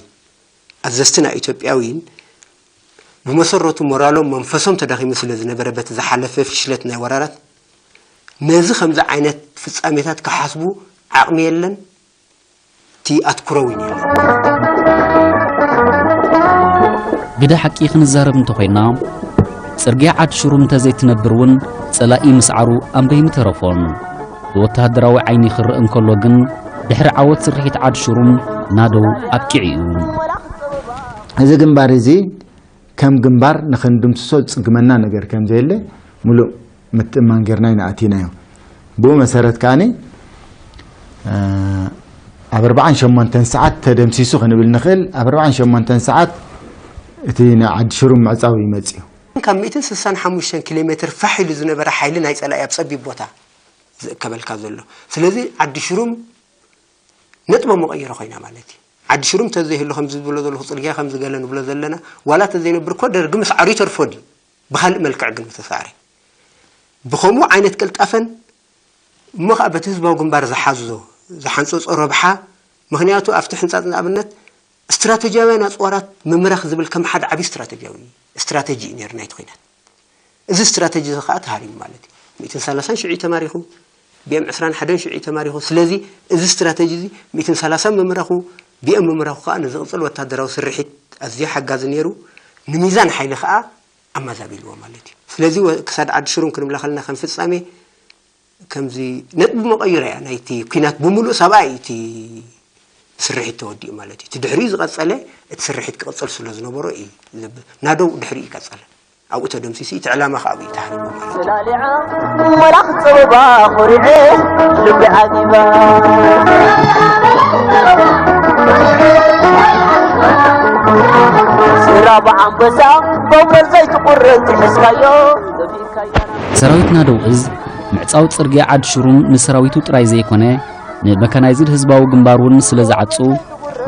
ኣዘዝቲ ናይ ኢትዮጵያውያን ብመሰረቱ ሞራሎም መንፈሶም ተዳኺሙ ስለ ዝነበረ በቲ ዝሓለፈ ፍሽለት ናይ ወራራት ነዚ ከምዚ ዓይነት ፍጻሜታት ክሓስቡ ዓቕሚ የለን። እቲ ኣትኩሮ እውን የለን። ግደ ሓቂ ክንዛረብ እንተኾይና፣ ጽርግያ ዓድ ሽሩም እንተዘይትነብር እውን ጸላኢ ምስዓሩ ኣንበይ ምተረፎን። ብወተሃደራዊ ዓይኒ ክረእ እንከሎ ግን፣ ድሕሪ ዓወት ስርሒት ዓድ ሽሩም ናደው ኣብቂዑ እዩ። እዚ ግንባር እዚ ከም ግንባር ንኽንድምስሶ ዝጽግመና ነገር ከም ዘየለ ምሉእ ምትእማን ጌርና ኢና ኣቲናዮ። ብኡ መሰረት ከኣኒ ኣብ ኣርባዓን ሸሞንተን ሰዓት ተደምሲሱ ክንብል ንኽእል። ኣብ ኣርባዓን ሸሞንተን ሰዓት እቲ ንዓዲ ሽሩም ምዕጻው ይመጽእ እዩ። ካብ ሚእትን ስሳን ሓሙሽተን ኪሎ ሜትር ፋሕ ኢሉ ዝነበረ ሓይሊ ናይ ጸላኢ ኣብ ጸቢብ ቦታ ዝእከበልካ ዘሎ። ስለዚ ዓዲ ሽሩም ነጥበ መቐይሮ ኮይና ማለት እዩ። ዓዲ ሽሩም ተዘይህሉ ከም ዝብሎ ዘለኹ ጽርግያ ከም ዝገለ ንብሎ ዘለና ዋላ ተዘይነብር እኮ ደርጊ ምስዓሩ ይተርፎ ድዩ? ብኻልእ መልክዕ ግን ምተሳዕረ ብኸምኡ ዓይነት ቅልጣፈን እሞ ከዓ በቲ ህዝባዊ ግንባር ዝሓዞ ዝሓንፀፆ ረብሓ ምክንያቱ ኣብቲ ሕንፃፅ ንኣብነት ስትራተጂያውያን ኣፅዋራት ምምራኽ ዝብል ከም ሓደ ዓብዪ ስትራተጂያዊ ስትራተጂ እዩ ነይሩ ናይቲ ኩናት። እዚ ስትራተጂ እዚ ከዓ ተሃሪሙ ማለት እዩ። ሚእትን ሰላሳን ሽዑ እዩ ተማሪኹ፣ ቢኤም ዕስራን ሓደን ሽዑ እዩ ተማሪኹ። ስለዚ እዚ ስትራተጂ እዚ ሚእትን ሰላሳን ምምራኹ፣ ቢኤም ምምራኹ ከዓ ንዝቕፅል ወታደራዊ ስርሒት ኣዝዩ ሓጋዚ ነይሩ። ንሚዛን ሓይሊ ከዓ ኣመዛቢልዎ ማለት እዩ። ስለዚ ወ- ክሳድ ዓዲ ሽሩም ክንብላ ከለና ከም ፍጻሜ ከምዚ ነጥቢ መቐይሮ እያ ናይቲ ኩናት ብምሉእ ሰብኣይ እቲ ስርሒት ተወዲኡ ማለት እዩ። እቲ ድሕሪኡ ዝቐጸለ እቲ ስርሒት ክቕጽል ስለ ዝነበሮ እዩ ዝብል ናደው ድሕሪኡ ይቀጸለ ኣብኡ ተደምሲሱ እቲ ዕላማ ከዓ ኣብኡ ተሃሪቡ ማለት እዩ። ወላ ክጸበባ ኮሪዐ ልቢ ዓጊባ ስራ ብዓንበሳ ጎንበር ዘይትቁረጽ ይሕዝካዮ ሰራዊት ናደው እዝ ምዕጻው ጽርግያ ዓድ ሽሩም ንሰራዊቱ ጥራይ ዘይኮነ ንመካናይዝድ ህዝባዊ ግንባር እውን ስለ ዝዓጹ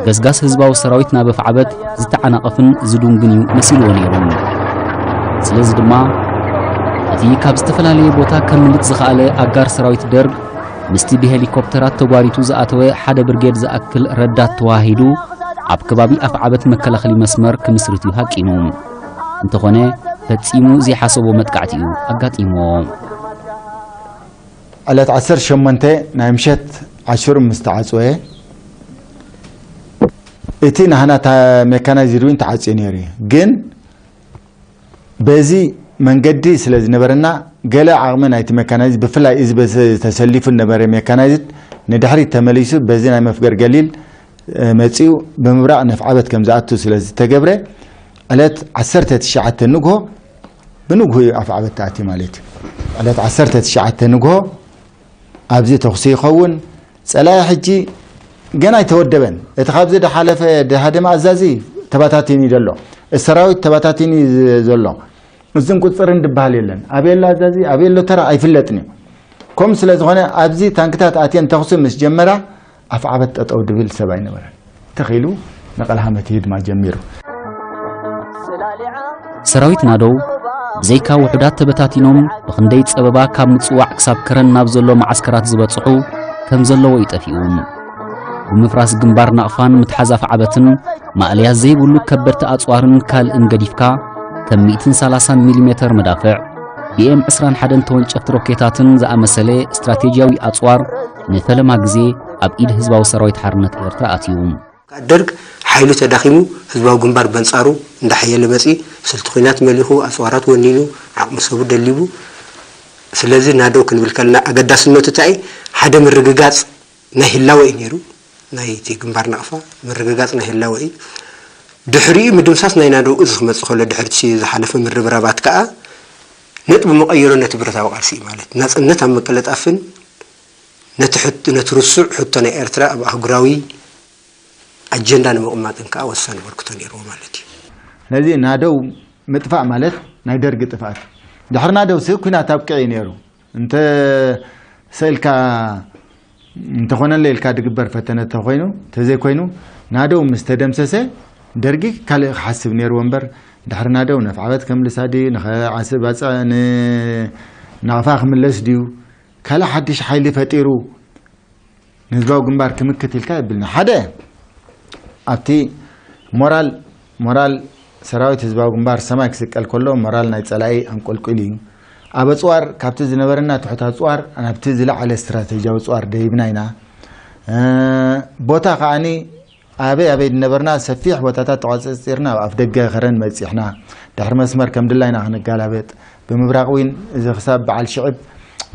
ገስጋስ ህዝባዊ ሰራዊት ናብ ኣፍዓበት ዝተዓናቐፍን ዝዱንግን እዩ መሲልዎ ነይሩ። ስለዚ ድማ እቲ ካብ ዝተፈላለየ ቦታ ከምልጥ ዝኸኣለ ኣጋር ሰራዊት ደርግ ምስቲ ብሄሊኮፕተራት ተጓሪቱ ዝኣተወ ሓደ ብርጌድ ዝኣክል ረዳት ተዋሂዱ ኣብ ከባቢ ኣፍዓበት መከላኸሊ መስመር ክምስርት እዩ ሃቂኑ። እንተኾነ ፈጺሙ ዘይሓሰቦ መጥቃዕቲ እዩ ኣጋጢምዎ። ዕለት ዓሰርተ ሸሞንተ ናይ ምሸት ዓሽሩ ምስ ተዓጽወ እቲ ናህና ሜካናይዝድ እውን ተዓጽዩ ነይሩ እዩ። ግን በዚ መንገዲ ስለ ዝነበረና ገለ ዓቕሚ ናይቲ ሜካናይዝድ ብፍላይ እዚ በዚ ተሰሊፉ ዝነበረ ሜካናይዝድ ንድሕሪት ተመሊሱ በዚ ናይ መፍገር ገሊል መጺኡ ብምብራቕ ነፍዓበት ከም ዝኣቱ ስለ ዝተገብረ ዕለት ዓሰርተ ትሽዓተ ንግሆ ብንግሁ እዩ ኣፍዓበት ተኣትዩ ማለት እዩ። ዕለት ዓሰርተ ትሽዓተ ንግሆ ኣብዚ ተኹሲ ይኸውን። ጸላኢ ሕጂ ገና ኣይተወደበን። እቲ ካብዚ ድሓለፈ ድሃደመ ኣዛዚ ተባታቲኒ ዘሎ ሰራዊት ተባታቲኒ ዘሎ እዝን ቁፅርን ድበሃል የለን። ኣበየሎ ኣዛዚ ኣበየሎ ተራ ኣይፍለጥን እዩ። ከምኡ ስለ ዝኾነ ኣብዚ ታንክታት ኣትየን ተኹሲ ምስ ጀመራ ኣፍዓበት ጠጠው ድብል ሰብ ኣይነበረን። ተኺሉ ንቐልሃመት ይህድማ ጀሚሩ። ሰራዊት ናደው ብዘይካ ውሑዳት ተበታቲኖም ብኽንደይ ጸበባ ካብ ምጽዋዕ ክሳብ ከረን ናብ ዘሎ መዓስከራት ዝበጽሑ ከም ዘለዉ እዩ ጠፊኡ። ብምፍራስ ግንባር ናቕፋን ምትሓዝ ኣፍዓበትን ማእለያ ዘይብሉ ከበድቲ ኣጽዋርን ካልእን ገዲፍካ ከም ሚእትን ሰላሳን ሚሊሜተር መዳፍዕ ቢኤም ዕስራን ሓደን ተወንጨፍቲ ሮኬታትን ዝኣመሰለ ስትራቴጂያዊ ኣጽዋር ንፈለማ ግዜ ኣብ ኢድ ህዝባዊ ሰራዊት ሓርነት ኤርትራ ኣትዩ። ደርግ ሓይሉ ተዳኺሙ ህዝባዊ ግንባር በንጻሩ እንዳሓየለ መጺ ስልቲ ኲናት መሊኹ ኣጽዋራት ወኒኑ ዓቕሚ ሰቡ ደሊቡ ስለዚ ናደው ክንብል ከለና ኣገዳስነቱ እንታይ ሓደ ምርግጋጽ ናይ ህላወ እዩ ነይሩ ናይቲ ግንባር ናቕፋ ምርግጋጽ ናይ ህላወ እዩ ድሕሪኡ ምድምሳስ ናይ ናደው እዚ ክመጽእ ከሎ ድሕርቲ ዝሓለፈ ምርብራባት ከኣ ነጥቢ መቐይሮ ነቲ ብረታዊ ቃልሲ እዩ ማለት ናጽነት ኣብ ምቅልጣፍን ነቲ ሕት- ነቲ ርሱዕ ሕቶ ናይ ኤርትራ ኣብ ኣህጉራዊ ኣጀንዳ ንምቕማጥን ከኣ ወሳኒ ኣበርክቶ ነይርዎ ማለት እዩ። ነዚ ናደው ምጥፋእ ማለት ናይ ደርጊ ጥፍኣት ድሕሪ ናደው ሲ ኩናት ኣብቅዕ እዩ ነይሩ እንተ ሰኢልካ እንተኾነለ ኢልካ ድግበር ፈተነ እንተኾይኑ፣ ተዘይኮይኑ፣ ናደው ምስ ተደምሰሰ፣ ደርጊ ካልእ ክሓስብ ነይርዎ እምበር፣ ድሕሪ ናደው ነፍዓበት ከምልሳ ድዩ፣ ንኸዓስብ ኣጽዕ-፣ ን-፣ ናቕፋ ክምለስ ድዩ፣ ካልእ ሓድሽ ሓይሊ ፈጢሩ ንህዝባዊ ግንባር ክምክት ኢልካ የብልና። ሓደ፣ ኣብቲ ሞራል፣ ሞራል ሰራዊት ህዝባዊ ግንባር ሰማይ ክስቀል ከሎ፣ ሞራል ናይ ጸላኢ ኣንቆልቂሉ እዩ። ኣብ ኣጽዋር፣ ካብቲ ዝነበረና ትሑት ኣጽዋር፣ ናብቲ ዝለዓለ ስትራተጂያዊ ኣጽዋር ደይብና ኢና። እ፣ ቦታ ከዓኒ ኣበይ ኣበይ ዝነበርና ሰፊሕ ቦታታት ተቆጻጺርና ኣብ ኣፍ ደገ ከረን መጺሕና። ድሕሪ መስመር ከም ድላይና ክንገላበጥ፣ ብምብራቕ እውን እዚ ክሳብ በዓል ሽዕብ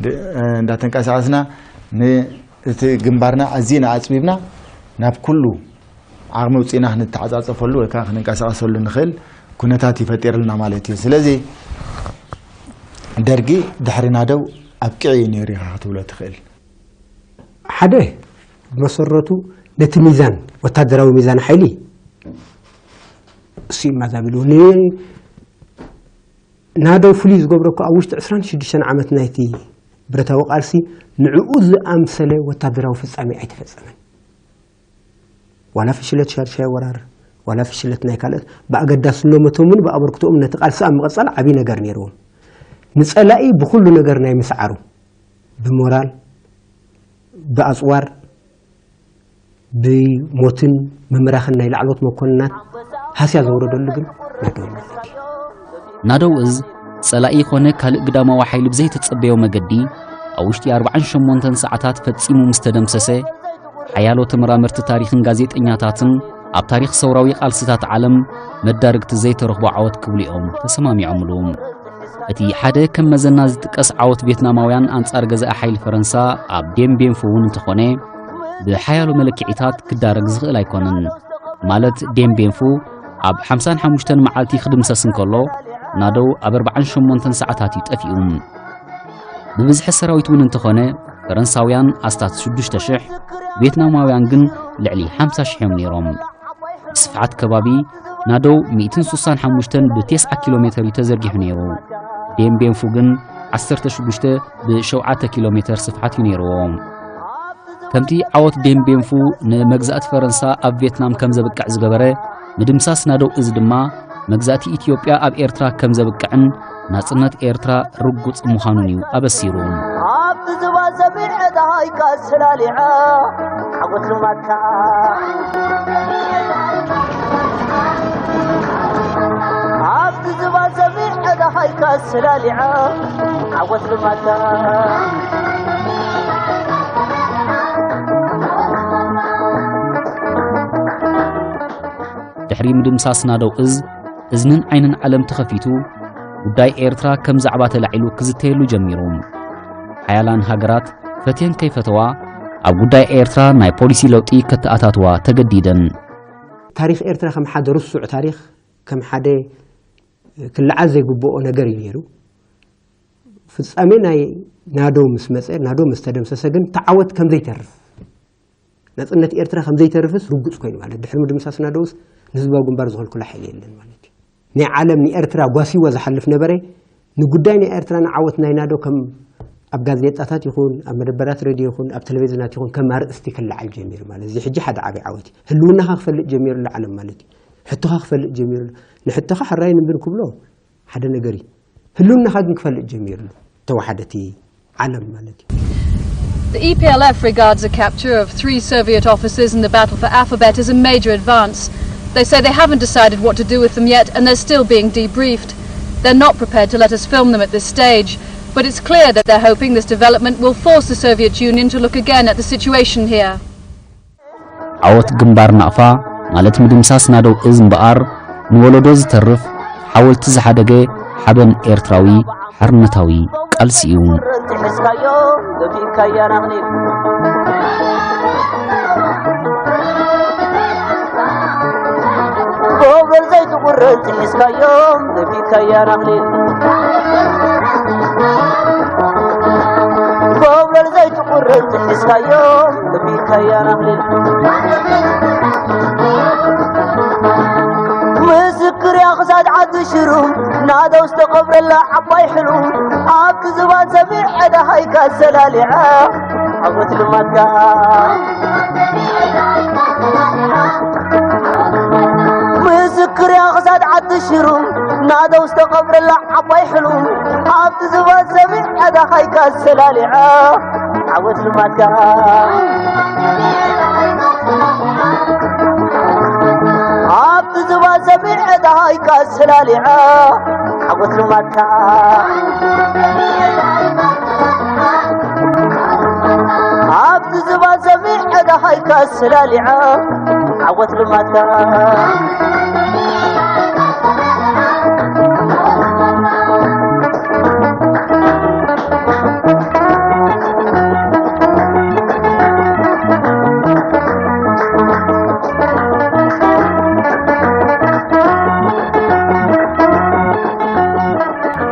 ድ-፣ እንዳተንቀሳቐስና ን-፣ እቲ ግንባርና ኣዚና ኣጽቢብና ናብ ኩሉ ዓቕሚ ውጺና ክንተዓጻጸፈሉ ወይ ከዓ ክንንቀሳቐሰሉ ንኽእል ኩነታት ይፈጢርልና ማለት እዩ። ስለዚ ደርጊ ድሕሪ ናደው ኣብቂዑ እዩ ነይሩ ኢኻ ክትብሎ ትኽእል። ሓደ፣ ብመሰረቱ ነቲ ሚዛን፣ ወታደራዊ ሚዛን ሓይሊ እሱ እዩ ማዛቢሉ። ን-፣ ናደው ፍሉይ ዝገብሮ እኮ ኣብ ውሽጢ ዕስራን ሽዱሽተን ዓመት ናይቲ ብረታዊ ቃልሲ ንዕኡ ዝኣምሰለ ወታደራዊ ፍጻሜ ኣይተፈጸመን። ዋላ ፍሽለት ሻድሻይ ወራር፣ ዋላ ፍሽለት ናይ ካልኦት፣ ብኣገዳስነቶምን ብኣበርክቶኦም ነቲ ቃልሲ ኣብ ምቕጻል ዓብዪ ነገር ነይርዎም። ንጸላኢ ብኹሉ ነገር ናይ ምስዓሩ፣ ብሞራል፣ ብኣጽዋር፣ ብሞትን ምምራኽን ናይ ላዕለዎት መኮንናት ሃስያ ዘውረደሉ ግን ናደው ማለት እዩ። ናደው እዝ ጸላኢ ኮነ ካልእ ግዳማዊ ሓይሊ ብዘይተጸበዮ መገዲ ኣብ ውሽጢ ኣርባዓን ሸሞንተን ሰዓታት ፈጺሙ ምስ ተደምሰሰ፣ ሓያሎ ተመራመርቲ ታሪኽን ጋዜጠኛታትን ኣብ ታሪኽ ሰውራዊ ቃልስታት ዓለም መዳርግቲ ዘይተረኽቦ ዓወት ክብሉ እዮም ተሰማሚዖምሉ። እቲ ሓደ ከም መዘና ዝጥቀስ ዓወት ቬትናማውያን ኣንጻር ገዛኢ ሓይሊ ፈረንሳ ኣብ ዴምቤንፉ እውን እንተኾነ፣ ብሓያሎ መለክዒታት ክዳረግ ዝኽእል ኣይኮነን። ማለት ዴምቤንፉ ኣብ ሓምሳን ሓሙሽተን መዓልቲ ክድምሰስ እንከሎ፣ ናደው ኣብ ኣርባዓን ሸሞንተን ሰዓታት እዩ ጠፊኡ። ብብዝሒ ሰራዊት እውን እንተኾነ፣ ፈረንሳውያን ኣስታት ሽዱሽተ ሽሕ፣ ቬትናማውያን ግን ልዕሊ ሓምሳ ሽሕ እዮም ነይሮም። ብስፍሓት ከባቢ ናደው ሚእትን ስሳን ሓሙሽተን ብቴስዓ ኪሎ ሜተር እዩ ተዘርጊሑ ነይሩ። ዴምቤንፉ ግን ዓሰርተ ሽዱሽተ ብሸውዓተ ኪሎ ሜተር ስፍሓት እዩ ነይርዎ። ከምቲ ዓወት ዴምቤንፉ ንመግዛእቲ ፈረንሳ ኣብ ቬትናም ከም ዘብቅዕ ዝገበረ፣ ምድምሳስ ናደው እዝ ድማ መግዛእቲ ኢትዮጵያ ኣብ ኤርትራ ከም ዘብቅዕን ናጽነት ኤርትራ ርጉጽ ምዃኑን እዩ ኣበሲሩ። ኣብቲ ዝባን ሰሚዐ ደሃይካ ስላሊዐ ዓወት ልማትካ። ኣብቲ ዝባን ሰሚዐ ደሃይካ ስላሊዐ ዓወት ልማትካ። ድሕሪ ምድምሳስ ናደው እዝ፣ እዝንን ዓይንን ዓለም ተኸፊቱ፣ ጉዳይ ኤርትራ ከም ዛዕባ ተላዒሉ ክዝተየሉ ጀሚሩ። ሓያላን ሃገራት ፈትየን ከይፈተዋ፣ ኣብ ጉዳይ ኤርትራ ናይ ፖሊሲ ለውጢ ከተኣታትዋ ተገዲደን። ታሪኽ ኤርትራ ከም ሓደ ርሱዕ ታሪኽ፣ ከም ሓደ ክለዓል ዘይግብኦ ነገር እዩ ነይሩ። ፍጻሜ ናይ ናደው ምስ መጸ፣ ናደው ምስ ተደምሰሰ ግን ተዓወት ከም ዘይተርፍ፣ ናጽነት ኤርትራ ከም ዘይተርፍስ ርጉጽ ኮይኑ ማለት፣ ድሕሪ ምድምሳስ ናደውስ ንህዝባዊ ግንባር ዝኸልክሎ ሓይሊ የለን ማለት እዩ። ናይ ዓለም ንኤርትራ ጓሲዋ ዝሓልፍ ነበረ። ንጉዳይ ናይ ኤርትራ ንዓወት ናይ ናደው ከም ኣብ ጋዜጣታት ይኹን፣ ኣብ መደበራት ሬድዮ ይኹን፣ ኣብ ቴሌቪዝናት ይኹን ከም ኣርእስቲ ክለዓል ጀሚሩ ማለት፣ እዚ ሕጂ ሓደ ዓቢ ዓወት እዩ። ህልውናኻ ክፈልጥ ጀሚሩ ኣሎ ዓለም ማለት እዩ። ሕቶኻ ክፈልጥ ጀሚሩ ኣሎ። ንሕቶኻ ሕራይ ንብን ክብሎ ሓደ ነገር እዩ። ህልውናኻ ግን ክፈልጥ ጀሚሩ ኣሎ። ተዋሓደ እቲ ዓለም ማለት እዩ። The E P L F regards the capture of three Soviet officers in the battle for Afabet as a major advance. They say they haven't decided what to do with them yet and they're still being debriefed. They're not prepared to let us film them at this stage, but it's clear that they're hoping this development will force the Soviet Union to look again at the situation here. ዓወት ግንባር ናቕፋ ማለት ምድምሳስ ናደው እዝ እምበኣር ንወለዶ ዝተርፍ ሓወልቲ ዝሓደገ ሓበን ኤርትራዊ ሓርነታዊ ቃልሲ እዩ። ጎበል ዘይትቁረጽ ሒዝካዮም ደፊካያ ናኽሊል ጎበል ዘይትቁረጽ ሒዝካዮም ደፊካያ ናኽሊል ምስክር እያ ክሳድ ዓዲ ሽሩ ናደው ዝተቐብረላ ዓባይ ሕሉ ኣብቲ ዝባን ሰሚዐ ደሃይካ ኣሰላሊዐ ዓወት ልማድካ። ምስክር እያ ክሳድ ዓዲ ሽሩ ናደው ዝተቐብረላ ዓባይ ሕሉ ኣብቲ ዝባን ሰሚዐ ደሃይካ ሰላሊዐ ዓወት ልማድካ። ኣብቲ ዝባን ሰሚዐ ደሃይካ ሰላሊዐ ዓወት ልማድካ። ኣብቲ ዝባን ሰሚዐ ደሃይካ ሰላሊዐ ዓወት ልማድካ።